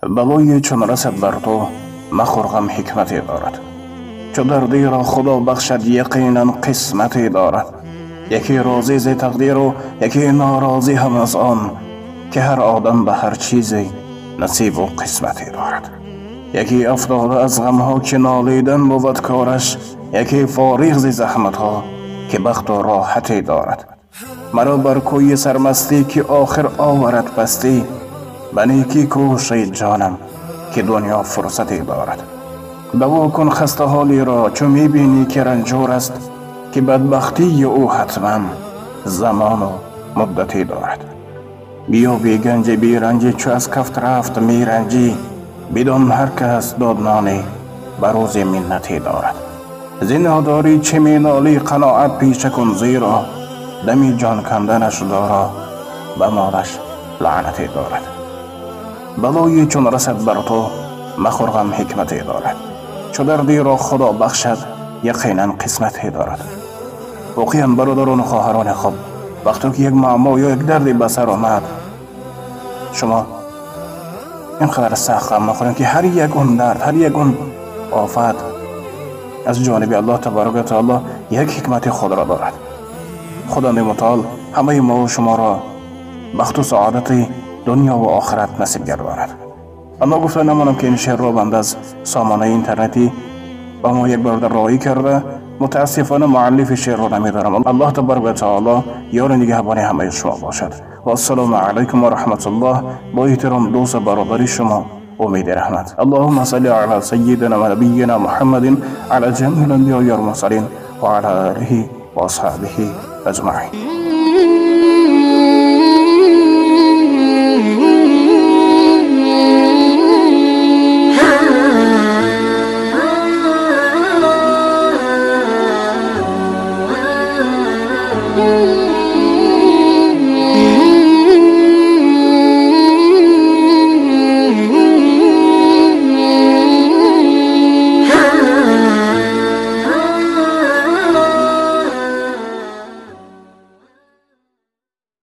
Балое чун расад бар ту, махӯр ғам, ҳикмате дорад. Чу дардиро Худо бахшад, яқинан қисмате дорад. Яке розӣ зи тақдиру, яке норозӣ ҳам аз он, ки ҳар одам ба ҳар чизе насибу қисмате дорад. Яке афтода аз ғамҳо, ки нолидан бувад кораш, яке фориғ зи заҳматҳо, ки бахту роҳате дорад. Маро бар кӯи сармастӣ, ки охир оварад пастӣ, ба некӣ кӯшед, ҷонам, ки дунё фурсате дорад. Даво кун хастаҳолеро, чу мебинӣ, ки ранҷур аст, ки бадбахтии ӯ ҳатман замону муддате дорад. Биёби ганҷи беранҷӣ, чу аз кафт рафт меранҷӣ, бидон, ҳар кас дод ноне, ба рӯзи миннате дорад. Зи надорӣ чӣ менолӣ? Қаноат пеша кун, зеро дами ҷон канданаш доро ба молаш лаънате дорад. Балое чун расад бар ту, махӯр ғам, ҳикмате дорад. Чу дардиро Худо бахшад, яқинан қисмате дорад. Воқеан, бародарону хоҳарони хуб, вақте ки як муаммо ё як дарде ба сар омад, шумо ин қадар сахт ғам нахӯрем, ки ҳар як он дард, ҳар як он офат аз ҷониби Аллоҳ табарака таоло як ҳикмати худро дорад. Худованди мутаол ҳамаи мову шуморо бахту саодати дунё ва охират насиб гардонад. Аммо гуфта намонам, ки ин шеърро банда аз сомонаи интернетӣ ба мо як бародар роҳӣ карда. Мутаассифона, муаллифи шеърро намедонам. Аллоҳ табарак ва таоло ёру нигаҳбони ҳамаи шумо бошад. Вассалому алайкум ва раҳматуллоҳ. Бо эҳтиром, дӯсту бародари шумо Умеди Раҳмат. Аллоҳумма салли ала саййидина ва набийина Муҳаммадин, ала ҷамиил анбиёи вал мурсалин ва ала олиҳи ва асҳобиҳи аҷмаин.